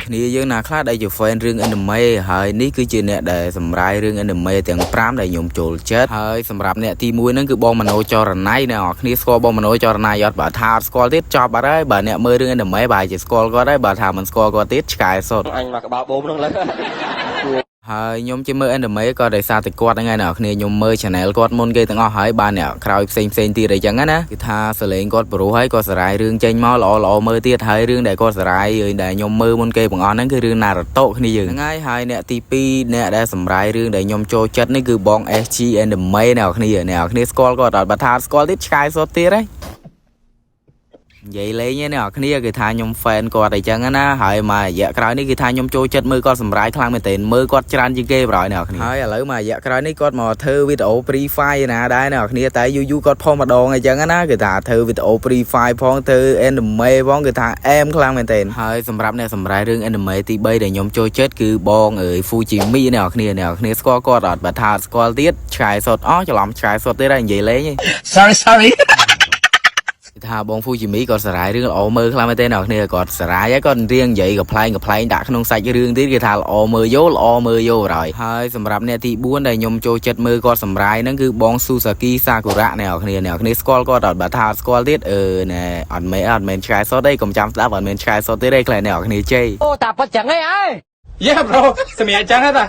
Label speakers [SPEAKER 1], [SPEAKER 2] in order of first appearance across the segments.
[SPEAKER 1] គ្នាយើងណាខ្លះដែលជា fan រឿង anime ហើយនេះគឺជាអ្នកដែលសម្រាយរឿង anime ទាំង5ដែលខ្ញុំចូលចិត្តហើយសម្រាប់អ្នកទី1ហ្នឹងគឺបងមនោចរណៃអ្នកនរគ្នាស្គាល់បងមនោចរណៃអត់បើថាអត់ស្គាល់ទៀតចប់បាត់ហើយបើអ្នកមើលរឿង anime ប្រហែលជាស្គាល់គាត់ហើយបើថាមិនស្គាល់គាត់ទៀតឆ្កែសុទ្ធ
[SPEAKER 2] អញមកក្បាលបូមហ្នឹងលើ
[SPEAKER 1] ហើយខ្ញុំជាមើល anime ក៏ដោយសារតែគាត់ហ្នឹងឯងអ្នកគ្នាខ្ញុំមើល channel គាត់មុនគេទាំងអស់ហើយបានអ្នកក្រោយផ្សេងផ្សេងទៀតអីចឹងណាគឺថាសលេងគាត់ប្រុសហើយក៏សរាយរឿងចេញមកល្អល្អមើលទៀតហើយរឿងដែលគាត់សរាយដែលខ្ញុំមើលមុនគេទាំងអស់ហ្នឹងគឺរឿង Naruto គ្នាយើងហ្នឹងហើយហើយអ្នកទី2អ្នកដែលសម្រាយរឿងដែលខ្ញុំចូលចិត្តនេះគឺបង SG Anime អ្នកគ្នាអ្នកគ្នាស្គាល់គាត់អត់បើថាស្គាល់ទៀតឆ្កែសុទ្ធទៀតហ៎និយាយលេងឯអ្នកគ្នាគឺថាខ្ញុំ fan គាត់អីចឹងណាហើយមករយៈក្រោយនេះគឺថាខ្ញុំចូលចិត្តមើលគាត់សម្រាយខ្លាំងមែនទែនមើលគាត់ច្រើនជាងគេប្រហែលអ្នកគ្នាហើយឥឡូវមករយៈក្រោយនេះគាត់មកធ្វើវីដេអូ Free Fire ណាដែរអ្នកគ្នាតែយូរយូរគាត់ផុសម្ដងអីចឹងណាគឺថាធ្វើវីដេអូ Free Fire ផងធ្វើ anime ផងគឺថាអែមខ្លាំងមែនទែនហើយសម្រាប់អ្នកសម្រាយរឿង anime ទី3ដែលខ្ញុំចូលចិត្តគឺបងអើយ Fujimi អ្នកគ្នាអ្នកគ្នាស្គាល់គាត់អត់បើថាអត់ស្គាល់ទៀតឆ្កែសុតអស់ច្រឡំឆ្កែសុតទៀតហើយនិយាយលេងឯង
[SPEAKER 3] Sorry, sorry.
[SPEAKER 1] គឺថាបង Fujimi គាត់សារាយរឿងល្អមើលខ្លាំងមែនទេអ្នកគ្នាគាត់សារាយហើយគាត់រៀងនិយាយកំប្លែងកំប្លែងដាក់ក្នុងសាច់រឿងទៀតគេថាល្អមើលយោល្អមើលយោហើយហើយសម្រាប់អ្នកទី4ដែលខ្ញុំចូលចិត្តមើលគាត់សម្រាយហ្នឹងគឺបង Suzuki Sakura អ្នកគ្នាអ្នកគ្នាស្គាល់គាត់អត់បើថាអត់ស្គាល់ទៀតអឺណែអត់មែនអត់មែនឆ្កែសុតទេកុំចាំស្ដាប់អត់មែនឆ្កែសុតទៀតទេខ្លែអ្នកគ្នាជ័យ
[SPEAKER 4] អូតាប៉ិតចឹងឯងអើយ
[SPEAKER 5] Yeah, bro. សម្រាប់ចឹងហ៎តា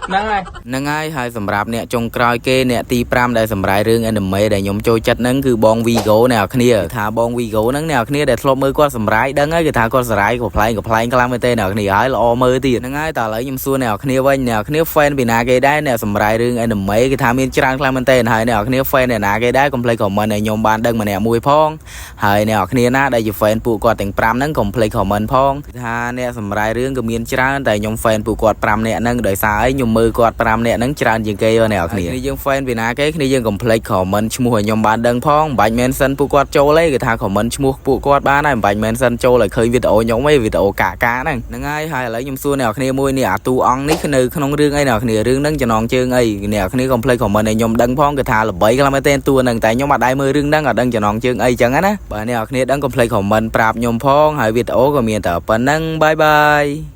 [SPEAKER 5] ហ្នឹងហើយ
[SPEAKER 1] ហ្នឹងហើយហើយសម្រាប់អ្នកចុងក្រោយគេអ្នកទី5ដែលសម្រាយរឿង anime ដែលខ្ញុំចូលចិត្តហ្នឹងគឺបង Vigo អ្នកគ្នាថាបង Vigo ហ្នឹងអ្នកគ្នាដែលធ្លាប់មើលគាត់សម្រាយដឹងហើយគឺថាគាត់សម្រាយក៏ប្លែងក៏ប្លែងខ្លាំងមែនទេអ្នកគ្នាហើយល្អមើលទៀតហ្នឹងហើយតើឥឡូវខ្ញុំសួរអ្នកគ្នាវិញអ្នកគ្នា fan ពីណាគេដែរអ្នកសម្រាយរឿង anime គឺថាមានច្រើនខ្លាំងមែនទេហើយអ្នកគ្នា fan អ្នកណាគេដែរកុំភ្លេច comment ឲ្យខ្ញុំបានដឹងម្នាក់មួយផងហើយអ្នកគ្នាណាដែលជា fan ពួកគាត់ទាំង5ហ្នឹងកុំភ្លេច comment ផងគឺថាអ្នកសម្រាយរឿងក៏មានច្រើនតែខ្ញុំ fan ពួកគាត់5នាក់ហ្នឹងដោយសារអីខ្ញុំមើលគាត់5នាក់ហ្នឹងច្រើនជាងគេហ៎អ្នកគ្នាគ្នាយើង fan ពីណាគេគ្នាយើងកុំភ្លេច comment ឈ្មោះឲ្យខ្ញុំបានដឹងផងមិនបាច់ mention ពួកគាត់ចូលទេគឺថា comment ឈ្មោះពួកគាត់បានហើយមិនបាច់ mention ចូលឲ្យឃើញវីដេអូខ្ញុំទេវីដេអូកាកាហ្នឹងហ្នឹងហើយហើយឥឡូវខ្ញុំសួរអ្នកគ្នាមួយនេះអាទូអង្គនេះនៅក្នុងរឿងអីអ្នកគ្នារឿងហ្នឹងចំណងជើងអីអ្នកគ្នាកុំភ្លេច comment ឲ្យខ្ញុំដឹងផងគឺថាល្បីខ្លាំងមែនទេតួហ្នឹងតែខ្ញុំអត់ដែរមើលរឿងហ្នឹងអត់ដឹងចំណងជើងអីចឹងណាបើអ្នកគ្នាដឹងកុំភ្លេច comment ប្រាប់ខ្ញុំផងហើយវីដេអូក៏មានតែប៉ុណ្ណឹង bye bye.